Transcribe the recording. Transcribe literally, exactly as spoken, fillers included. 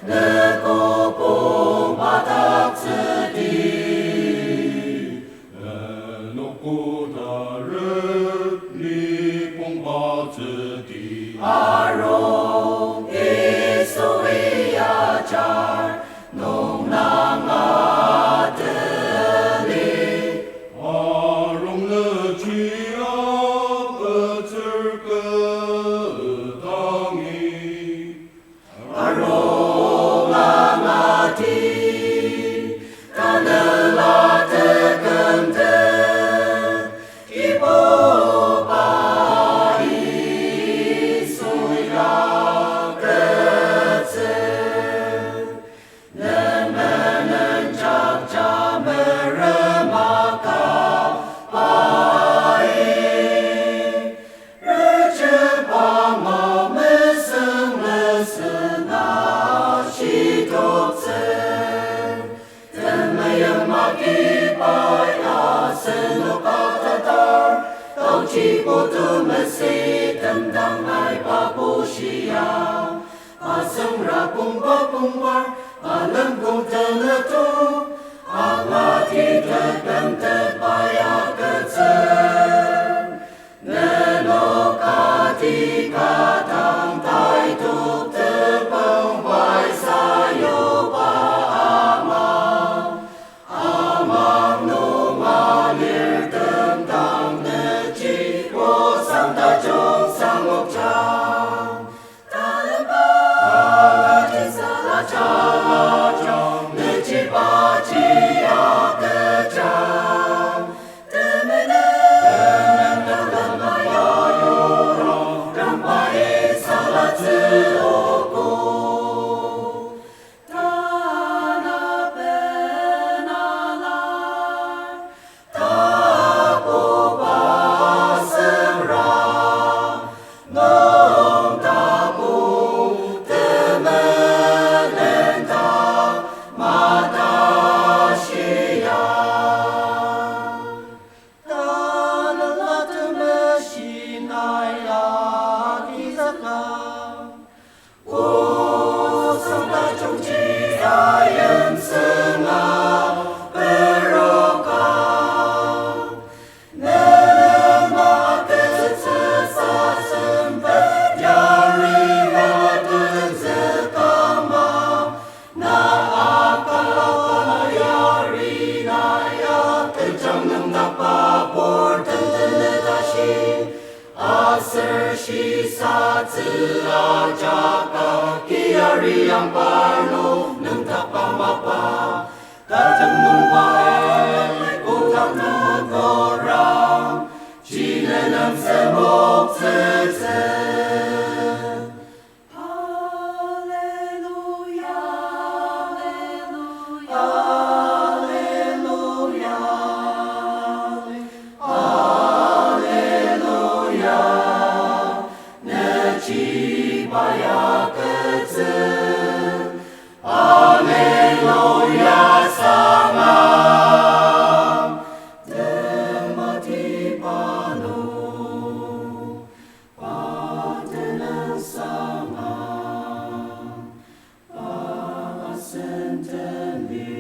Nükopong padaktsüdi. Nenokoda rep nipong patsüdi. Arung Yisui ajar nung nanga teli. Arung nüji agütsür kü tangi. Arung angati, tanela tekümte, Kibuba Yisui agütsür. Nemenen jakja meremaka pai. Rüchüba ma mesüng lesüng ashitoktsü. Temeim agi pai asenok atatar, taochi putu mesü temdang aiba bushia. Asüngra pongba pongbar, alem kong teneto, angati tekümtet pai agütsür. Nenok kati ka dang taituk tepang pai sayuba ama. Ama nung alir temdang nüji osang tajung sangokjang. Talemba, nüji sala chala jang, nüji paji agüjang. Temenen, temenen, temenen, ya yoro, rambai salatsü oko. Tanaben alar, takoba süngra, nung tapu temenen ta matashia. Tanela temeshi nai agizükang. Osang tajungji ayimsünga peroka. Nenema ketsü sasempet yari wa tenzükama. Na akaba yari na ya kechang nüngdakba pur tenzüle tashi. Aser shisatsü ajaka kiyari yang parnok nüngdakba mapa. Tajang nungbai kongdang nung korang, chine nem semoktsütsü. Alleluia, alleluia, alleluia, nüji pai agütsü. Alleluia, sanga tematiba nung. Pa tenüngsanga, pa sentemi.